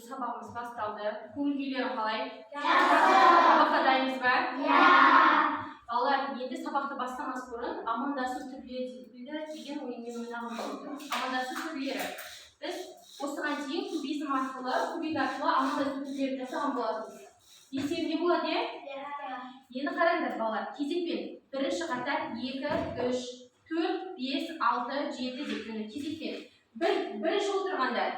Сабағымыз басталды. Көңіл күйлерің қалай? Жақсы. Сабаққа дайынбыз ба? Иә. Балалар, енді сабақты бастамас бұрын «Амандасу түрлері» деген ойынмен ойнағымыз келді. Амандасу түрлері. Біз осыған дейін кубизм арқылы, кубик арқылы амандасу түрлерін жасаған болатынбыз. Естеріңде болады, иә? Енді қараңдар, балалар, кезекпен бірінші қатар екі, үш, төрт, бес, алты, жеті деп, міне, кезекпен. Бірінші отырғандар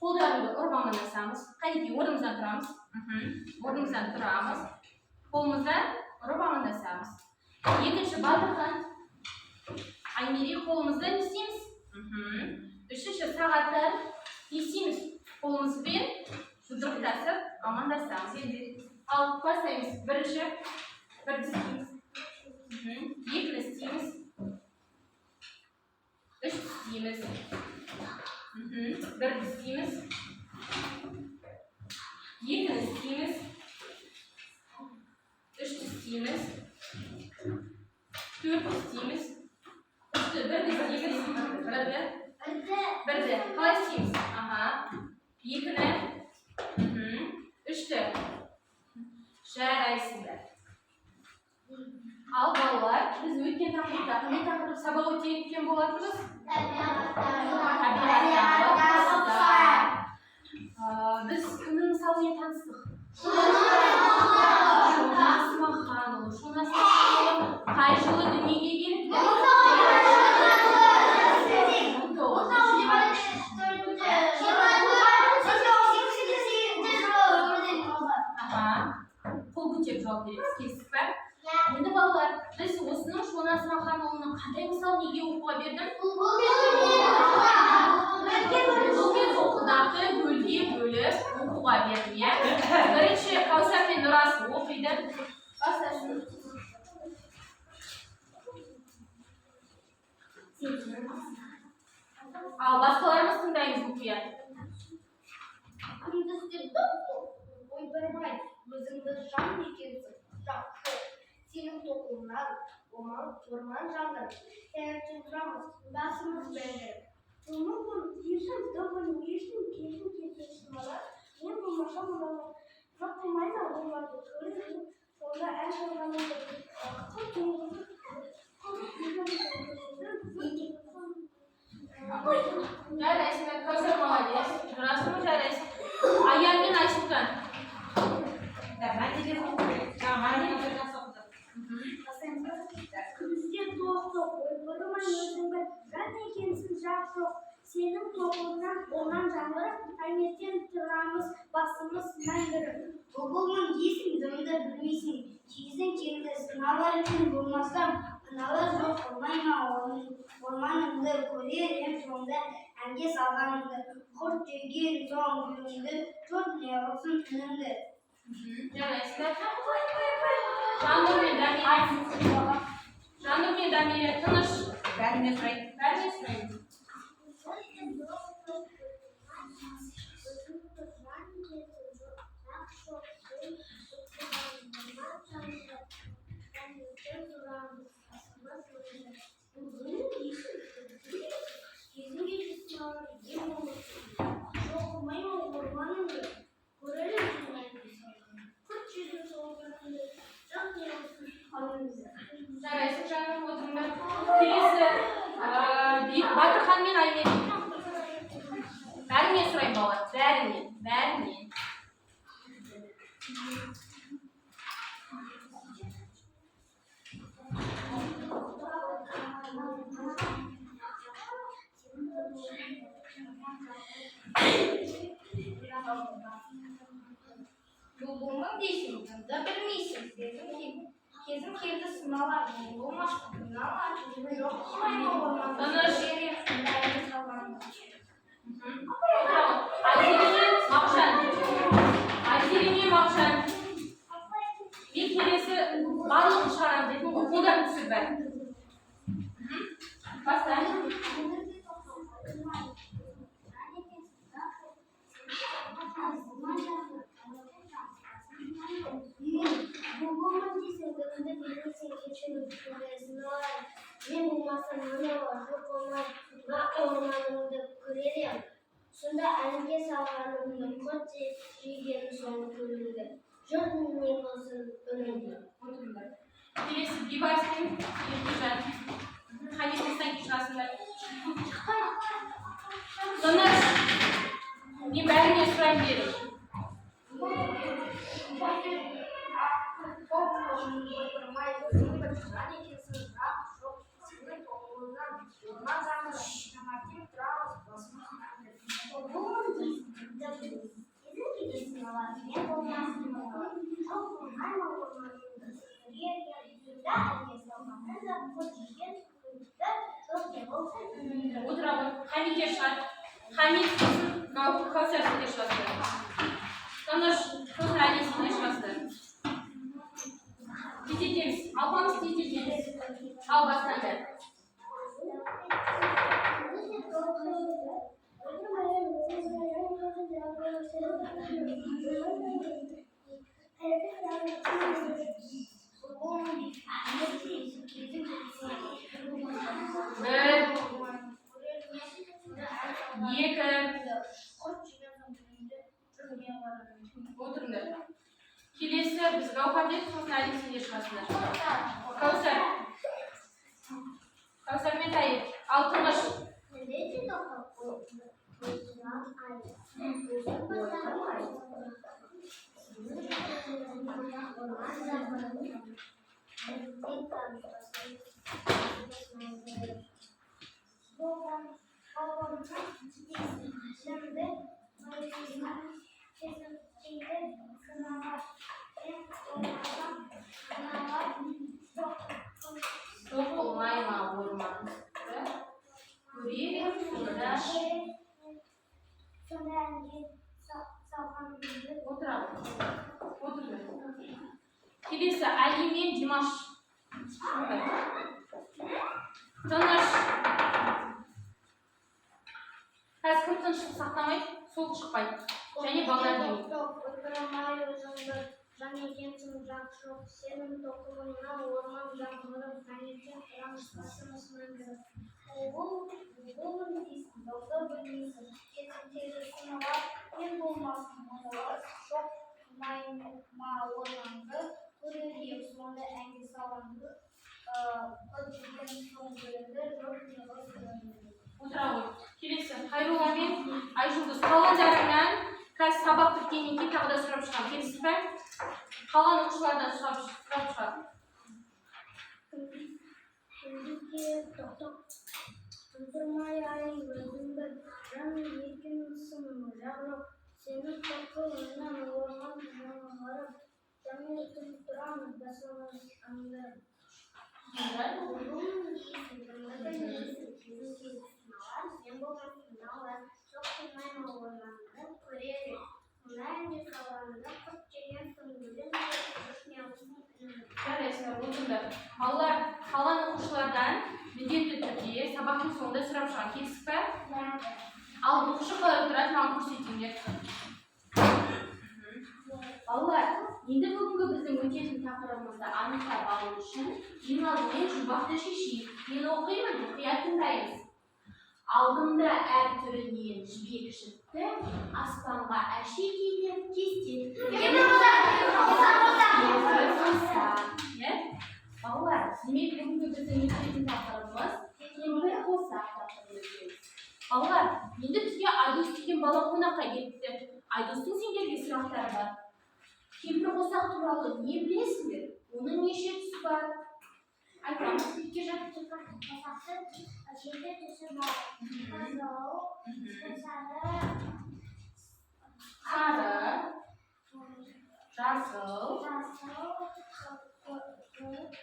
қолдарыңды ұрып амандасамыз. Қанекей, орнымыздан тұрамыз. Орнымыздан тұрамыз. Қолымыздан ұрып амандасамыз. Екінші Батырхан, Аймери, қолымызды не істейміз? Үшінші Сағаттар, не істейміз? Қолымызбен жұдырықтасып амандасамыз. Ал бастаймыз. Бірінші бірді істейміз. Екіні істейміз. Үш істейміз. Бірді істейміз. Екіні істейміз. Үшті істейміз. Төртті істейміз. Үшті, бірді істейміз. Бірді. Бірді. Қалай істейміз? Аха. Екіні. Үшті. Жарайсыңдар. Ал балалар, біз өткен тақырыпта қандай тақырып сабақ өткен болатынбыз? Табиғаттағы құстар. Біз кімнің мысалымен таныстық? Шона Смаханұлы. Шона Смаханұлы қай жылы дүниеге келіпті? 1900. Аха. Қол көтеріп жауап береміз, келістік па? Енді, балалар, біз осының Шона Смаханұлының қандай мысалын неге оқуға бердім? Бұлбұл мен тоқылдақты бөлге бөліп оқуға бердім, иә? Бірінші Кәусар мен Нұрасыл оқиды. Бастасын. Ал басқаларымыз тыңдаймыз мұқият. Күндізде тоқ-тоқ, ойпырмай, өзіңді жан екенсің, жақ жоқ. Сенің тоқуыңнан орман, орман жаңғырып, таңертең тұрамыз, басымыз мәңгіріп. Бұлбұл дейсің, дөбіл дейсің, кезін кетесің бала. Мен болмасам мыналар жоқ қылмай ма оларды көріп, сонда ән салғаныңды құт. Жарайсыңдар, Кәусар молодец. Нұрасыл, жарайсың. Аян мен Айсұлтан. Да, мәнерлеп оқу керек. Жаңа мәнерлеп жақсы оқыды. Күндізде тоқ-тоқ, ойпырмай, өзің бір жан екенсің, жақ жоқ. Сенің тоқуыңнан орман жаңғырып, таңертең тұрамыз, басымыз мәңгіріп. Бұлбұлмын дейсің, дымды білмейсің. Кезің келді, сыналар, мен болмасам, мыналар жоқ қылмай ма орманыңды, көрер ем сонда әнге салғаныңды. Құрт жеген соң гүліңді, жұрт неғылсын үніңді. Жарайсыңдар. Жаннұр мен Дамира. Жаннұр мен Дамира, тыныш. Бәріне сұрайды. Бәріне сұраймын. Жарайсың, жаным, отырыңдар. Келесі Батырхан мен Аймери. Бәріңнен сұраймын, балалар. Бәріңнен, бәріңнен. Бұлбұлмын дейсің, дымды білмейсің. Кезім келді сыналар, мен болмасам мыналар жоқ қылмай ма орманды, Тыныш. көрер ем сонда әнге салғаныңды. Айзере мен Мағжан. Айзере мен Мағжан. Мен келесі барлығын шығарамын дедім ғой. Қолдарың түсір бәрі. Баста. Бұлбұлмын дейсің, дымды білмейсің, мен болмасам мыналар жоқ қылмай ма орманыңды, көрер ем сонда әнге. Салғанымды, құрт жеген соң көліңді, жұрт не қылсын үніңді. Отырыңдар. Келесі Бейбарыс пен Еркежан. Хамит, осыдан кейін шығасыңдар. Тыныш. Мен бәріне сұрайын дедім. Ойпырмай, өзің бір жан екенсің, жақ жоқ сенің тоқылыңнан орман жаңғырып, таңертең тұрамыз басымыз. Бұлбұлмын дейсің, кімді білмейсің, сезім кейде сыналар, мен болмасын мыналар, жоқ қылмай ма орманыңды, көрер ем сонда әнге салғаныңды, құрт жеген көліңді, жоқ не қылсын үніңді. Отыра ғой. Хамит шығады. Хамит, сосын мынау Кәусар, сендер шығасыңдар. Тыныш, сосын Әли, сендер шығасыңдар. Тездетеміз. Алпамыс, тездетеміз. Ал, бастаңдар. Бір, екі, отырыңдар. Келесі біз Гаухар дедік, сосын Әли, сендер шығасыңдар. Кәусар. Кәусар мен Тайыр. Ал, тыныш. Соғылмай ма орманды, көрер ем сонда. Сонда әнге салғанымды. Отырамын. Отырыңдар. Келесі Әли мен Димаш. Шығыңдар. Тыныш. Қазір кім тыныштық сақтамайды, сол шықпайды. Және балалар демейді. Ойпырмай, өзің бір жан екенсің, жақ жоқ сенің тоқылыңнан орман жаңғырып, таңертең тұрамыз басымыз мәңгіріп. Бұлбұлмын дейсің, дауды білмейсің, сезім тегі сыналар, мен болмасын мыналар, жоқ қылмай ма орманды, көрер ем сонда әнге салғанды, құрт жеген соң көліңді, жұрт не қылсын үніңді. Отыра ғой. Келесі Хайрулла мен Айжұлдыз. Қалғандарыңнан қазір сабақ біткеннен кейін тағы да сұрап шығамын. Келістік пе? Қалған оқушылардан сұрап шығамын. Күндізге тоқтап тұрмай, ай, өзің бір жан екенсің, жақ жоқ сенің тоқылыңнан орман жаңғырып, таңертең тұрамыз басымыз аңғырып. Бұлбұлмын дейсің, дымды білмейсің, сезім тегі сыналар, мен болмасын мыналар, жоқ қылмай ма орманды, көрер ем сонда әнге салғанды, құрт жеген соң өлеңді, жұрт не қылсын үніңді. Жарайсыңдар, отырыңдар. Балалар, қалған оқушылардан міндетті түрде сабақтың соңында сұрап шығамын. Келістік пе? Ал оқушы қалай отырады, маған көрсетіңдер. Балалар, енді бүгінгі біздің өтетін тақырыбымызды анықтап алу үшін ең алдымен жұмбақты шешейік. Мен оқимын, мұқият тыңдаймыз. Алдымда әр түрінен жібек жіпті, аспанға әшекейлеп кесте тіктім. Иә? Балалар, демек, бүгінгі біздің өтетін тақырыбымыз кемпір қосақ тақырыбын өтеміз. Балалар, енді бізге Айдос деген бала қонаққа келіпті. Айдостың сендерге сұрақтары бар. Кемпір қосақ туралы не білесіңдер? Оның неше түсі бар? Айтамыз, Еркежан. Қосақты жеті түсі бар: қызыл, сары, Сары, жасыл, жасыл, көк,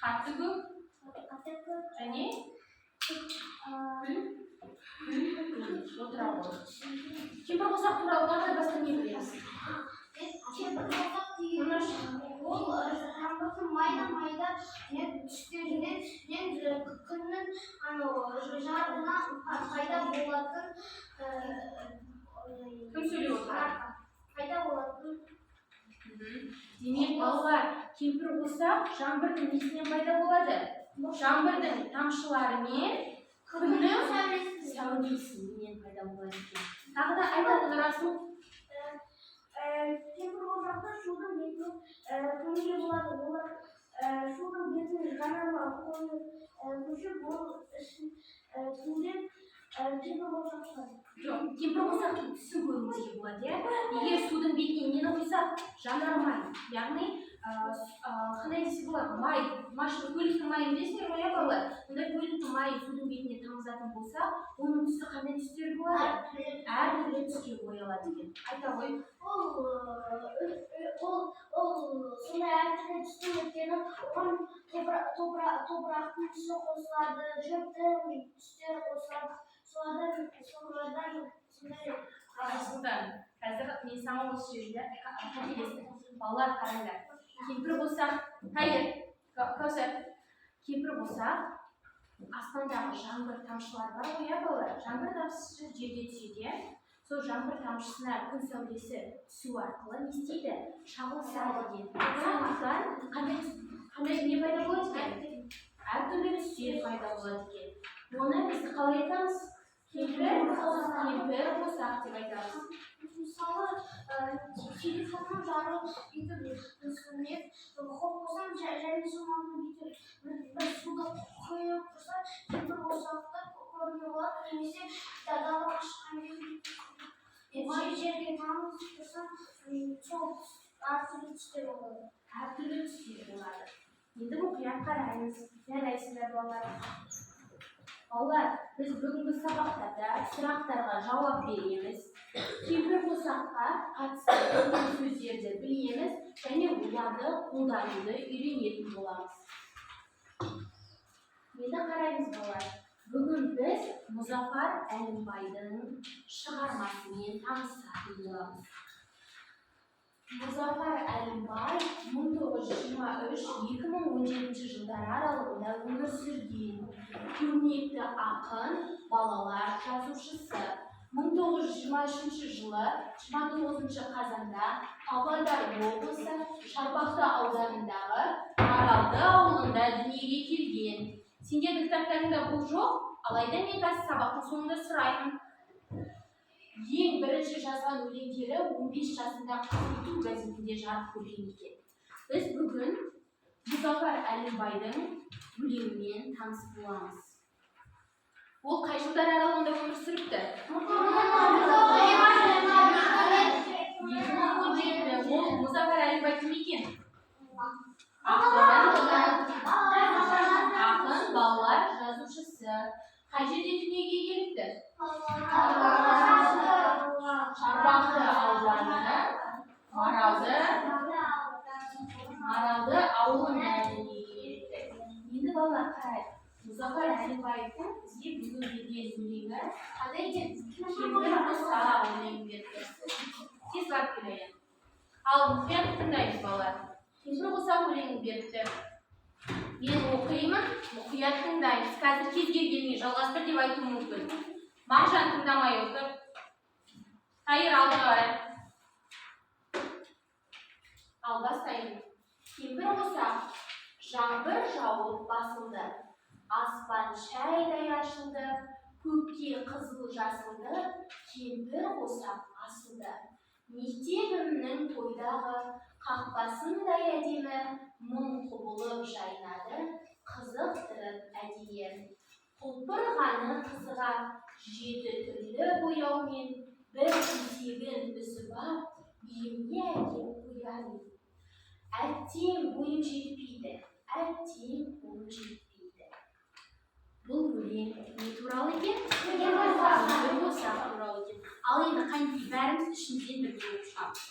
қатты көк қатты көк, және күл. Отыра ғой. Кемпір қосақ туралы тағы да басқа не білеміз? Кемпір қосақ деген ол жаңбырдың майда майда не түстерінен нен күннің анау жарығынан пайда болатын. Кім сөйлеп отыр? Пайда болатын. Демек, балалар, кемпір қосақ жаңбырдың несінен пайда болады? Жаңбырдың тамшылары мен күннің сәулесінен. пайда болады екен. Тағы да айтатын, Расул. Кемпір қосақты судың бетіне көмуге болады. Олар судың бетіне жанармай қойып көшіп, ол ішін түнде кемпір қосақ шығады. Жоқ, кемпір қосақтың түсін көруімізге болады, иә. Егер судың бетіне нені құйсақ, жанармай, яғни қандай десе болады, май, машина, көліктің майын білесіңдер ғой, иә, балалар? Ондай көліктің майын судың бетіне тамызатын болсақ, оның түсі қандай түстер болады? Әртүрлі түске боялады екен. Айта ғой. Ол сондай әртүрлі түстің, өйткені оған топырақтың түсі қосылады, шөптің түстері қосылады. Солардан сондай. Айсұлтан, қазір мен саған осы жерде қателестім. Балалар, қараңдар. Кемпір қосақ, Тайыр, Кәусар, кемпір қосақ аспандағы жаңбыр тамшылары бар ғой, иә, балалар? Жаңбыр тамшысы жерге түседі, иә? Сол жаңбыр тамшысына күн сәулесі түсу арқылы не істейді? Шағылысады екен. Сондықтан қандай не пайда болады екен? Әртүрлі түстер пайда болады екен. Оны біз қалай айтамыз? Кемпір қосақ деп айтамыз. Мысалы, телефонның жарығы бүйтіп сумен қойып қойсам және соның алдына бүйтіп бір суды құйып тұрса, кемпір қосақты көруге болады немесе далаға шыққан кезде жерге тамызып тұрсам, сол әртүрлі түстер болады. Әртүрлі түстер болады. Енді мұқият қараймыз. Жарайсыңдар, балалар. Балалар, біз бүгінгі сабақтарда сұрақтарға жауап береміз. Кемпір қосаққа қатысты көптеген сөздерді білеміз және оларды қолдануды үйренетін боламыз. Енді қараймыз, балалар. Бүгін біз Мұзафар Әлімбайдың шығармасымен танысатын боламыз. Мұзафар Әлімбай 1923-2017 жылдар аралығында өмір сүрген көрнекті ақын, балалар жазушысы. 1923 жылы 29 қазанда Павлодар облысы Шарбақты ауданындағы Маралды ауылында дүниеге келген. Сендердің кітаптарыңда бұл жоқ, алайда мен қазір сабақтың соңында сұраймын. Ең бірінші жазған өлеңдері 15 жасында «Қызыл ту» газетінде жарық көрген екен. Біз бүгін Мұзафар Әлімбайдың өлеңімен таныс боламыз. Ол қай жылдар аралығында өмір сүріпті? 2017. Ол Мұзафар Әлімбай кім екен? Ақын, балалар жазушысы. Қай жерде дүниеге келіпті? Шарбақты ауданы, Маралды ауылында дүниеге келіпті. Енді, балалар, қарайық. Мұзафар Әлімбаевтың бізге бүгін берген өлеңі қандай екен? «Кемпір қосақ» өлеңін беріпті. Тез барып келейін. Ал мұқият тыңдаймыз, балалар. «Кемпір қосақ» өлеңін беріпті. Мен оқимын, мұқият тыңдаймыз. Қазір кез келгеніңе «жалғастыр» деп айтуым мүмкін. Мағжан тыңдамай отыр. Тайыр, алдыға қарай. Ал, бастаймын. «Кемпір қосақ». Жаңбыр жауып басылды. Аспан шайдай ашылды. Көкке қызыл жасылды. Кемпір қосақ асылды. Мектебімнің тойдағы қақпасындай әдемі, мың құбылып жайнады, қызықтырып әдейі. Құлпырғаны қызыға жеті түрлі бояумен бір кесегін үзіп ап, үйіме әкеп қояр ем. Әттең, бойым жетпейді, әттең, қолым жетпейді. Бұл өлең не туралы екен? Кемпір қосақ туралы екен. Ал енді, қанекей, бәріміз ішімізден бірге оқып шығамыз.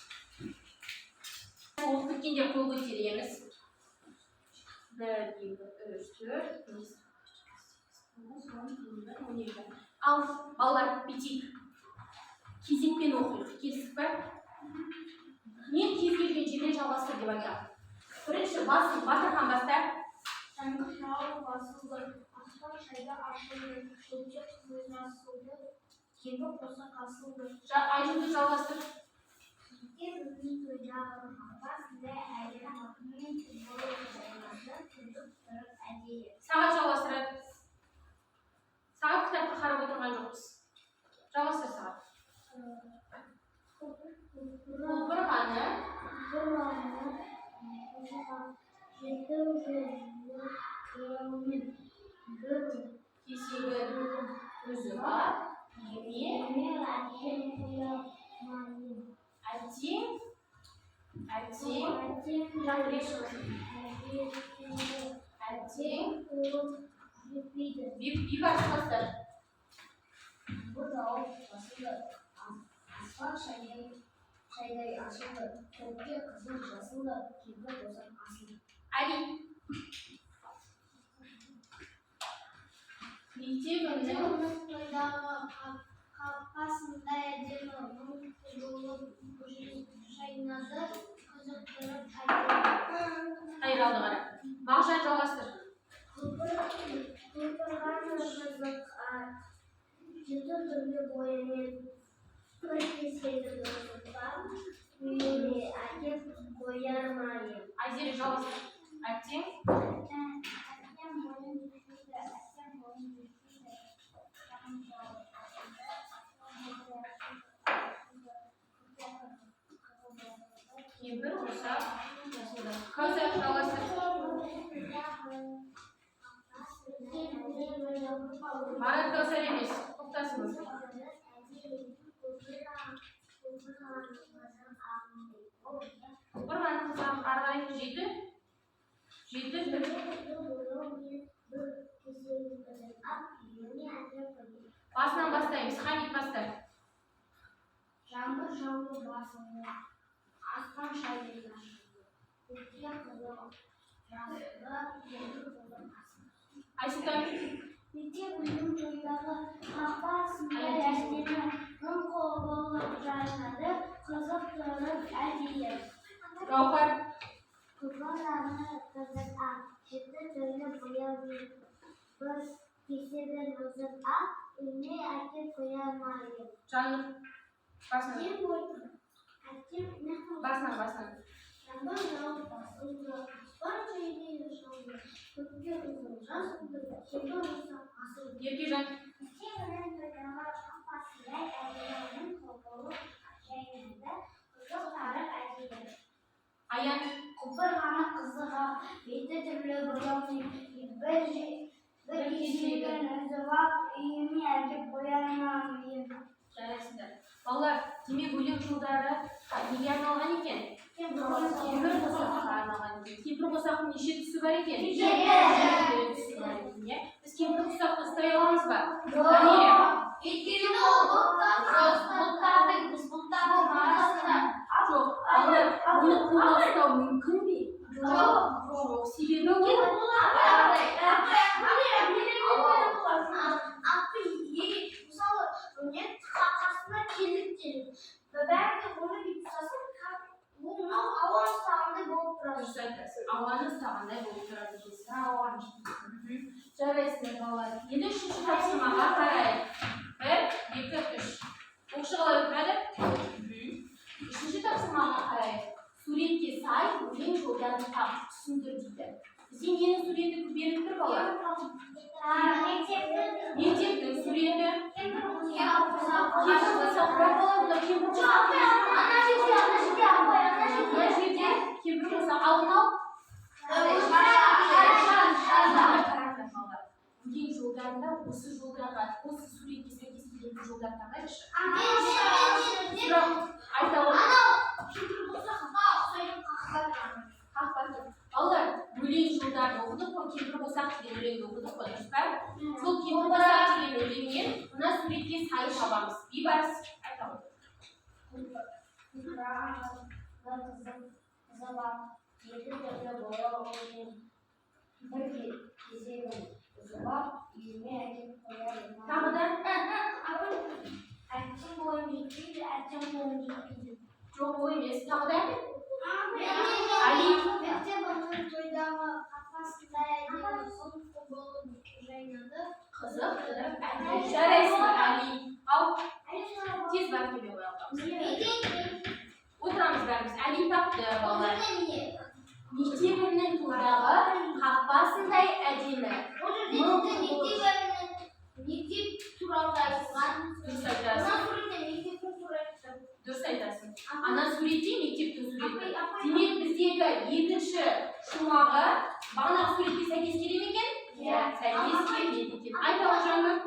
Оқып біткенде қол көтереміз. Бір, екі, үш, төрт, бес, алты, жеті, сегіз, тоғыз, 10, 11, 12. Ал, балалар, бүйтейік. Кезекпен оқиық, келістік па? Мен кез келген жерден «жалғастыр» деп айтамын. Бірінші басын Батырхан баста. Жаңбыр жауып басылды, аспан шайдай ашылды, көкке қызыл жасылды, кемпір қосақ асылды. Айжұлдыз, жалғастыр. Мектебімнің тойдағы қақпасындай әдемі, мың құбылып жайнады, қызықтырып әдейі. Сағат жалғастырады. Сағат, кітапқа қарап отырған жоқпыз. Жалғастыр, сағат. Құлпырғаны. Құлпырғаны қызық, жеті түрлі бояумен бір Кесегін үзіп ап, үйіме үйіме әкеп қояр ма ем? Әттең, әттең. Әттең. Жаңбыр шығсын. Әттең. Қолым жетпейді. Бейбарыс, бастар. Жаңбыр жауып басылды, аспан шайдай ашылды, көкке қызыл жасылды, кемпір қосақ асылды. Али. Мектебімнің Тойдағы қақпасындай әдемі, мың құбылып жайнады, қызықтырып әдемі. Қайралды қара. Мағжан, жалғастыр. Құлпырғаны қызық, жеті түрлі бояумен бір кесегін үзіп ап, үйіме әкеп қояр ма ем? Айзере, жалғастыр. Әттең. Әттең, бойым жетпейді, әттең, бойым жетпейді. Жаңбыр жауып басылды, аспан шайдай ашылды, көкке Кемпір қосақ қосылды. Кәусар, жалғастыр. Марат, Кәусар емес, тоқтасыңыз. Құлпырғаны қызық, ары қарай жеті. Жеті түрлі. Басынан бастаймыз. Хамит, баста. Жаңбыр жауып басылды, аспан шайдай ашылды, көкке қызыл жасылды, кемпір қосақ асылды. Айсұлтан. Мектебімнің тойдағы қақпасындай әдемі, мың құбылып жайнады, қызықтырып әдейі. Гаухар. Құлпырғаны қызық ақ, жеті түрлі бояумен бір кесегін үзіп ап, үйіме әкеп қояр ма ем? Жаннұр. Басынан. Әттең. Басынан, басынан. Жаңбыр жауып басылды, аспан шайдай ашылды, көкке қызыл жасылды, кемпір қосақ асылды. Еркежан. Мектебімнің тойдағы қақпасындай әдемі, мың құбылып жайнады, қызықтырып әдейі. Аян. Құлпырғаны қызық ақ, жеті түрлі бояумен бір кесегін үзіп ап, үйіме әкеп қояр ма ем? Жарайсыңдар. Балалар, демек, өлең жолдары неге арналған екен? Кемпір қосаққа арналған екен. Кемпір қосақтың неше түсі бар екен? Жеті. Жеті түсі бар екен, иә. Біз кемпір қосақты ұстай аламыз ба? Неге? Өйткені ол бұлттардың арасында. Жоқ, балалар, оны қолға ұстау мүмкін бе? Жоқ. Жоқ, себебі ол Мысалы, не қасына келдік делік. Бәрі оны бүйтіп ұстасаң, ол мынау ауаны ұстағандай болып тұрады. Дұрыс айтасыз. Ауаны ұстағандай болып тұрады екенсіз. Жарайсыңдар, балалар. Енді үшінші тапсырмаға қарайық. Бір, екі, үш. Оқушы қалай отырады? Үшінші тапсырмаға қарайық. Суретке сай өлең жолдарын тап, түсіндір дейді. Бізге ненің суреті беріліп тұр, балалар? Мектептің суреті. Кемпір Кемпір қосақ, бірақ, балалар, мына кемпір қосақ. Ана жерде, ана жерде, апай, ана жерде. Мына жерде кемпір қосақ. Ал мынау? Қараңдар, балалар. Өлең жолдарында осы жолдарға, осы суретке сәйкес келетін жолдар таңдайықшы. Сұрақ айта отырып. Қақпа тұр. Балалар, өлең жолдарын оқыдық қой, кемпір қосақ деген өлеңді оқыдық қой, дұрыс па? Сол кемпір қосақ деген өлеңнен мына суретке сай табамыз. Бейбарыс, айта ғой. Қызық ақ, жеті түрлі бояумен бір кесегін үзіп ап, үйіме әкеп қояр ма? Тағы да. Әттең, бойым жетпейді, әттең, бойым жетпейді. Жоқ, ол емес. Тағы да. Али. Мектебімнің тойдағы қақпасындай әдемі, мың құбылып жайнады. Қызықтырып әдейі. Жарайсың, Али. Ал тез барып келе ғой, алтауымыз. Отырамыз бәріміз. Али тапты, балалар. Мектебімнің тойдағы қақпасындай әдемі. Мектеп туралы да айтылған. Дұрыс айтасың. Мына суретте мектептің суреті. Дұрыс айтасың. Ана суретте мектептің суреті. Апай, апай. Демек, біздегі екінші шумағы бағанағы суретке сәйкес келе ме екен? Иә. Сәйкес келеді екен. Айта ғой, жаным.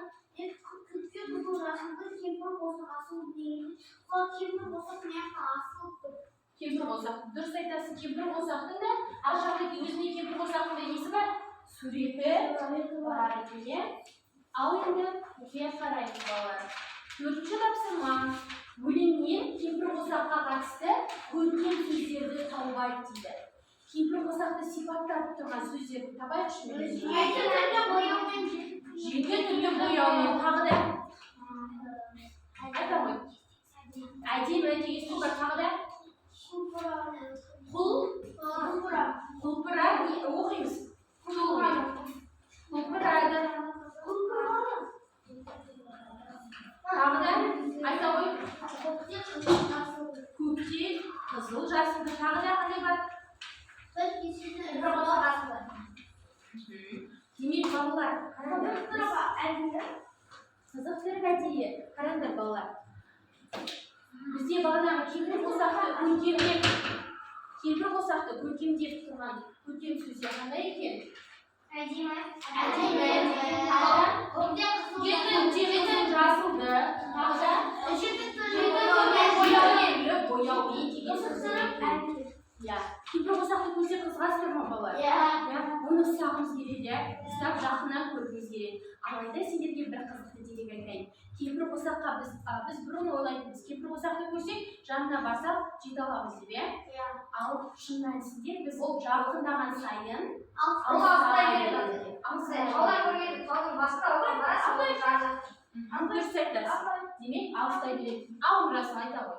Күтке қызыл жасылды кемпір қосақ асылып деңгей. Сол кемпір қосақ мына жақта асылып тұр. Кемпір қосақ. Дұрыс айтасың, кемпір қосақтың да ар жақта өзіне кемпір қосақтың да несі бар? Суреті бар екен, иә? Ал енді мұқият қараймыз, балалар. Төртінші тапсырма. Өлеңнен кемпір қосаққа қатысты көркем сөздерді тауып айт дейді. Кемпір қосақты сипаттап тұрған сөздерді табайықшы. Жеті түрлі бояумен. Жеті түрлі бояумен, тағы да айта ғой. Әдемі деген сөз бар, тағы да құл құлпыра. Не оқимыз толығымен? Құлпырады. Тағы да айта ғой. Көкте қызыл жасылды. Көкте қызыл жасылды, тағы да қандай бар? Бір кесені домалақ асылды. Демек, балалар, қараңдар, қызықтырып әдейі. Қараңдар, балалар, бізде бағанағы кемпір қосақты көркемдеп тұрған көркем сөздер қандай екен? Әдемі. Әдемі. Тағы да Көкте қызыл. көкте қызыл жасылды, тағы да Жеті түрлі бояумен, бояумен деген сөздер. Иә, кемпір қосақты көрсе, қызығасыздар ма, балалар? Иә. Иә, оны ұстағымыз келеді, иә, ұстап жақыннан көргіміз келеді. Алайда сендерге бір қызықты дерек айтайын. Кемпір қосаққа біз бұрын ойлайтынбыз, кемпір қосақты көрсек, жанына барсақ, жете аламыз деп, иә. Иә. Ал шын мәнісінде біз жақындаған сайын Алыстай береді. Алыстай береді. Дұрыс айтасыз. Демек, алыстай береді. Ал Мұрасыл, айта ғой.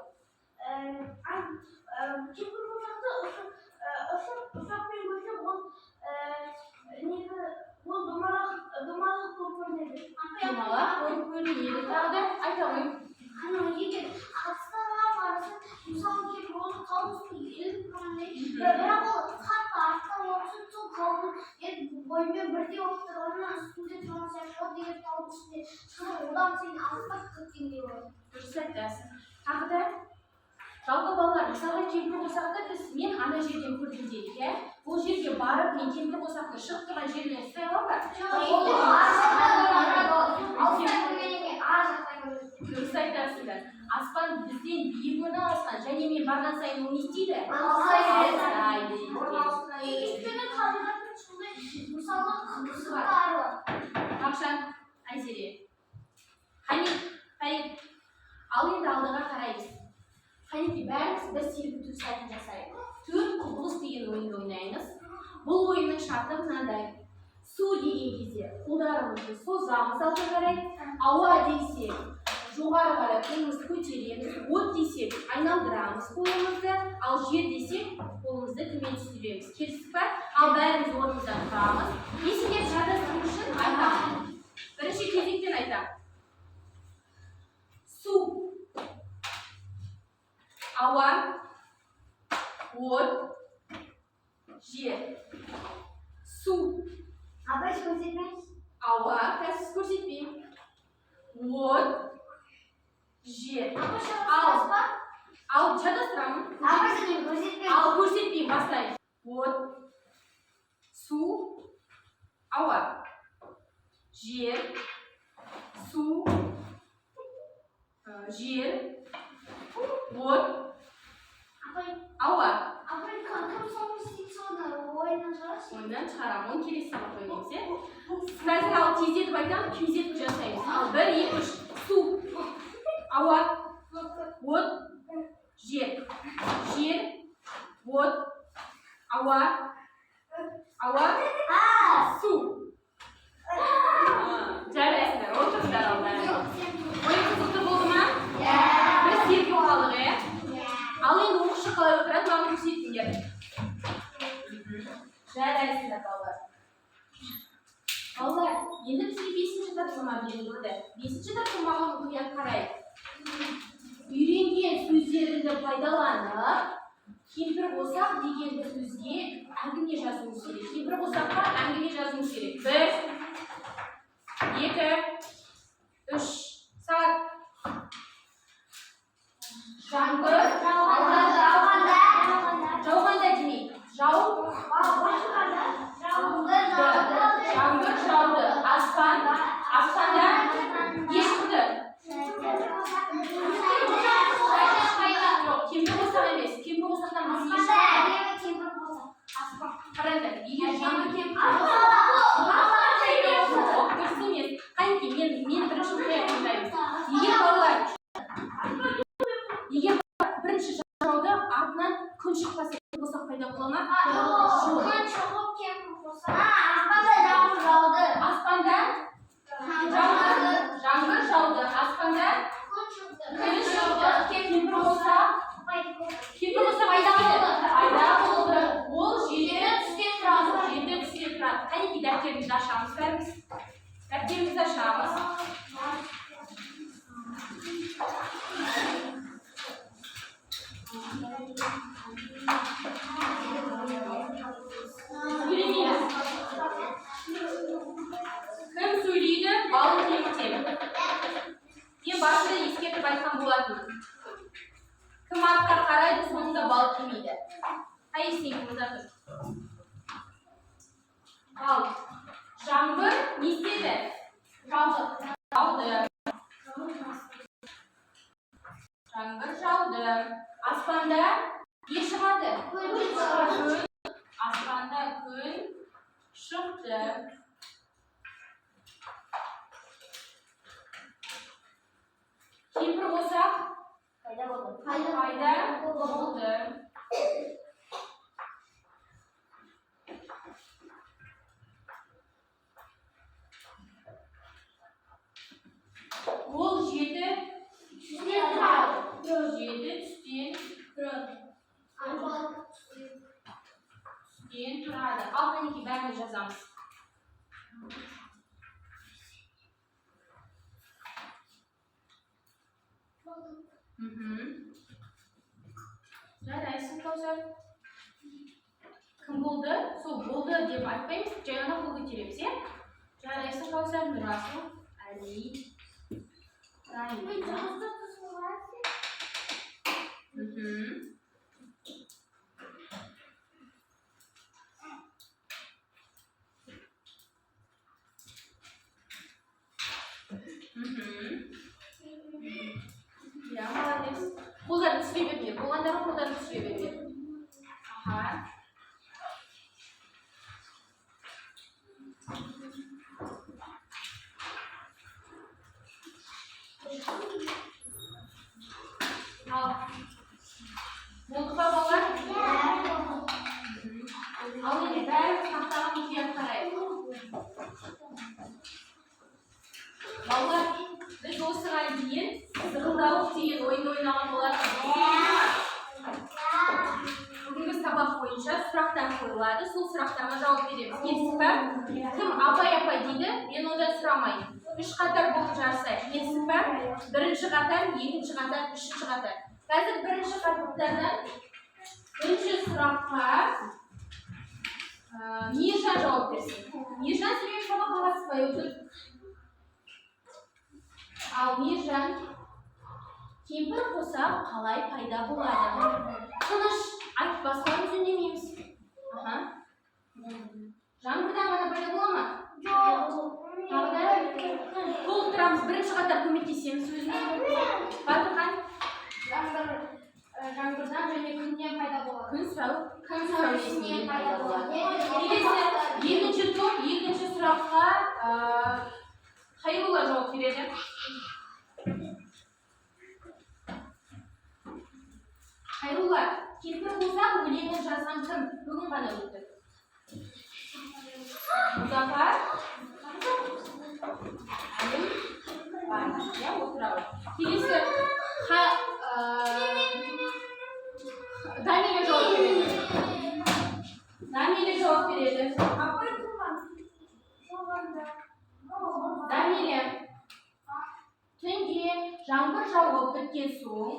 Кемпір қосақты ұшып ұшақпен көрсек, ол несі, ол домалақ домалақ болып көрінеді. Домалақ болып көрінеді. Тағы да айта ғой. Анау егер алыстарға барса, мысалы, кемпір ол таудың үстінде еліп тұрғандай, бірақ ол қатты артта болса, сол таудың бойымен бірдей болып тұрғаннан үстінде тұрған сияқты ол егер таудың үстінде шығып, одан сайын алыстап кеткендей болады. Дұрыс айтасың. Тағы да, жалпы, балалар, мысалға, кемпір қосақты мен ана жерден көрдім делік, иә. Ол жерге барып, мен кемпір қосақты шығып тұрған жерінен ұстай аламын ба? Алыстан көргеннен кейін ар жақтан көресің. Дұрыс айтасыңдар. Аспан бізден биік орналасқан және мен барған сайын ол не істейді? Алыстай береді. Алыстай береді екен. Өйткені табиғаттың сондай, мысалы, қызықтары бар. Мақшан, Айзере, Қане, қане. Ал енді алдыға қараймыз. Қанекей, бәріміз бір серпілу сәтін жасайық. Төрт құбылыс деген ойынды ойнаймыз. Бұл ойынның шарты мынандай: су деген кезде қолдарымызды созамыз алға қарай, ауа десек, жоғары қарай қолымызды көтереміз, от десек, айналдырамыз қолымызды, ал жер десек, қолымызды төмен түсіреміз. Келістік па? Ал бәріміз орнымыздан тұрамыз. Мен сендерді шатастыру үшін айтамын. Бірінші кезектен айтамын: су, ауа, от, жер. Су. Апай, көрсетмеңіз. Ауа, қазір көрсетпеймін, от, жер. Ал шатастырамын. Апай, сен көрсетпе. Ал көрсетпеймін, бастаймын. От, су, ауа, жер, су, жер, от, Апай, ауа. Апай, кім соңғы істейді, соны ойыннан шығарасыз. Ойыннан шығарамын, оны келесі сабақта ойнаймыз, иә. Қазір ал тездетіп айтамын, тездетіп жасаймыз. Ал бір, екі, үш. Су, ауа, от, жер, жер, от, ауа, ауа, су. Жарайсыңдар, отырыңдар. Ал бәрі, ойын қызықты болды ма? Біз сергіп қалдық, иә. Ал енді оқушы қалай отырады, маған көрсетіңдер. Жарайсыңдар, балалар. Балалар, енді бізге бесінші тапсырма берілді. Бесінші тапсырмаға мұқият қарайық. Үйренген сөздеріңді пайдаланып, кемпір қосақ деген сөзге әңгіме жазуыңыз керек. Кемпір қосаққа әңгіме жазуыңыз керек. Бір, екі, үш. Жаңбыр жауғанда демейік. Жаңбыр жауды. Аспанда не шықты? Жоқ, кемпір қосақ емес. Кемпір қосақтан біз не шықты? Қараңдар, егер жаңбыр Жоқ, дұрыс емес. Қанеки, мен бірінші мұқият тыңдаймыз. Егер балалар, бірінші жауды, артынан күн шықпаса, қосақ пайда бола ма? Жоқ. Аспанда жаңбыр жауды. Аспанда күн шықты. Кемпір қосақ пайда болды. Пайда болды. Ол жеті түстен тұрады. Жеті түстен тұрады. Қанеки, дәптерімізді ашамыз бәріміз. Дәптерімізді ашамыз. Сөйлемейміз. Кім сөйлейді, балл кемітемін. Мен басында ескертіп айтқан болатынмын. Кім артқа қарайды, соңында балл келмейді. Қай сен мында тұр. Ал, жаңбыр не істеді? Жауды. Жауды. Жаңбыр жауды. Аспанда не шығады? Күн. Аспанда күн шықты. Кемпір қосақ пайда болды. Ол жеті түстен тұрады. Жеті түстен тұрады. Ал, қанеки, бәріміз жазамыз. Жарайсың, Кәусар. Кім болды? Сол болды деп айтпаймыз, жай ғана қол көтереміз, иә? Жарайсың, Кәусар, Нұрасыл, Әли, Райым. Иә, молодец. Қолдарын түсіре беріңдер. Болғандары қолдарын түсіре беріңдер. Аха. Ал, болды па, балалар? Ал енді бәріміз тақтаға мұқият қарайық. Балалар, біз осыған дейін зырылдауық деген ойын ойнаған болатынбыз. Бүгінгі сабақ бойынша сұрақтар қойылады, сол сұрақтарға жауап береміз. Келістік па? Кім апай, апай дейді, мен одан сұрамаймын. Үш қатар болып жарысайық. Келістік па? Бірінші қатар, екінші қатар, үшінші қатар. Қазір бірінші қатардан бірінші сұраққа Мейіржан жауап берсін. Мейіржан себебі сабаққа қатыспай отыр. Ал, Мейіржан, кемпір қосақ қалай пайда болады? Тыныш айт, басқаларымыз үндемейміз. Аха. Жаңбырдан ғана пайда бола ма? Тағы да толықтырамыз. Бірінші қатар көмектесеміз өзіміз. Батырхан. Жаңбырдан және күннен пайда болады. Күн сәулесінен пайда болады. Келесі екінші топ, екінші сұраққа Хайрулла жауап береді. Хайрулла, кемпір қосақ өлеңін жазған кім? Бүгін ғана өтті. Мұзафар Әлім, иә, ол туралы. Келесі Дамиля жауап береді. Дамиля жауап береді. Дамиля, түнде жаңбыр жауып біткен соң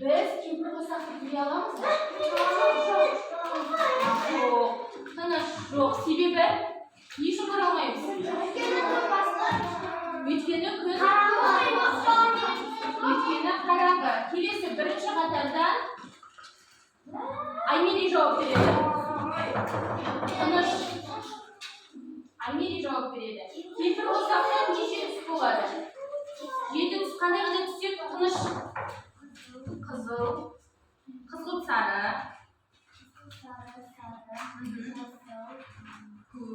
біз кемпір қосақты көре аламыз ба? Жоқ. Тыныш, жоқ. Себебі не үшін көре алмаймыз? Өйткені күн. Өйткені қараңғы. Келесі бірінші Сауалдардан Аймери жауап береді. Тыныш. Аймери жауап береді. Кемпір қосақта неше түс болады? Жеті түс. Қандай қандай түстер? Тыныш. Қызыл, қызғылт сары, көк,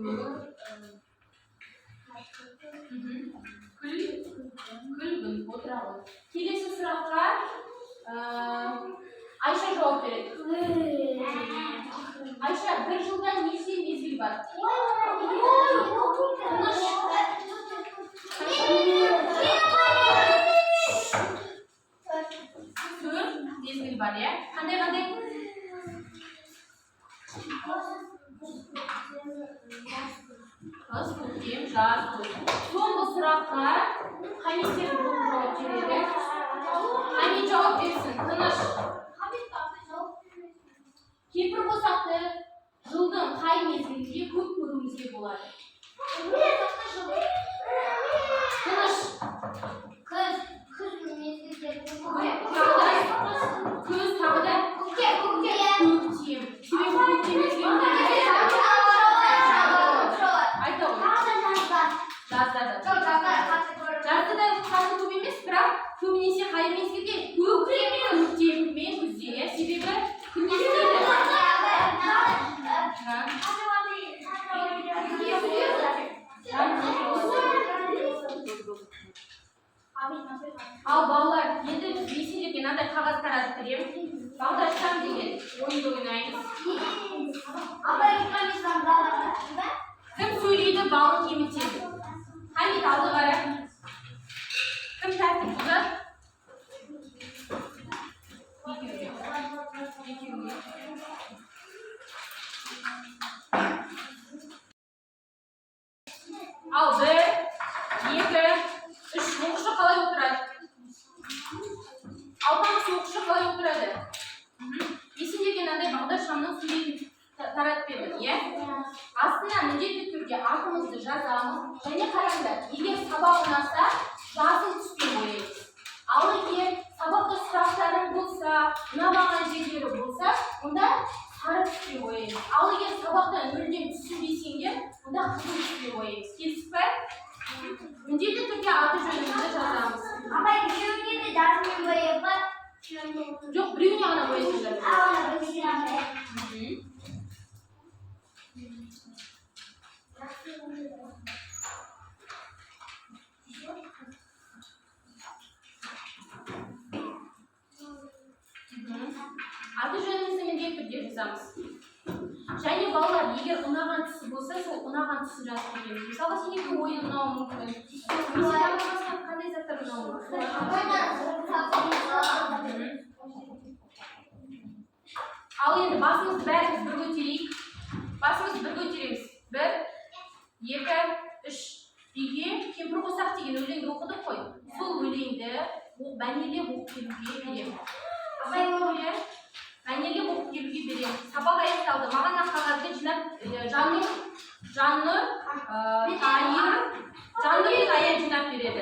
күл, күлгін. Отыра ғой. Келесі сұраққа Айша жауап береді. Айша, бір жылда неше мезгіл бар? Тыныш. Төрт мезгіл бар, иә? Қандай қандай? Қыс, көктем, жаз, күз. Соңғы сұраққа Хамит Серікұлы жауап береді. Хамит жауап берсін. Тыныш. Кемпір қосақты жылдың қай мезгілінде көп көруімізге болады? Тыныш. Тағы да күз, тағы да көктем. Себебі көктем мезгілінде айта ғой. Жазда да. Жазда да қатты көп емес, бірақ көбінесе қай мезгілде? Көктем мен күзде, иә? Себебі күн не істейді? Ха? Ал балалар, енді мен сендерге мынандай қағаз таратып беремін. Бағдаршам деген ойынды ойнаймыз. Кім сөйлейді, балын кемітеді. Хамит, алды қара. Кім тәртіп бұзады? Екеуіне. Екеуіне. Ал бір, екі, үш. Оқушы қалай отырады? Алпамыс оқушы қалай отырады? Мен сендерге мынандай бағдаршамның суретін таратып бердім, иә? Астына міндетті түрде атымызды жазамыз. Және қараңдар, егер сабақ ұнаса, жасыл түспен бояймыз. Ал егер сабақта сұрақтарың болса, ұнамаған жерлері болса, онда сары түспен бояймыз. Ал егер сабақта мүлдем түсінбесеңдер, онда қызыл түспен бояймыз. Келістік пе? Міндетті түрде аты жөнімізді жазамыз. Жоқ, біреуіне ғана бояйсыңдар. Аты жөнімізді міндетті түрде жазамыз. Және балалар, егер ұнаған түсі болса, сол ұнаған түсін жазып кетеміз. Мысалға, сендерге ойын ұнауы мүмкін. Немесе тағы басқа қандай заттар ұнауы мүмкін? Ал енді басымызды бәріміз бір көтерейік. Басымызды бір көтереміз. Бір, екі, үш. Үйге кемпір қосақ деген өлеңді оқыдық қой. Сол өлеңді мәнерлеп оқып келуге беремін. Иә? Мәнерлеп оқып келуге беремін. Сабақ аяқталды. Маған мына қағазды жинап, Жаннұр, Жаннұр, Тайыр, Жаннұр мен Аян жинап береді.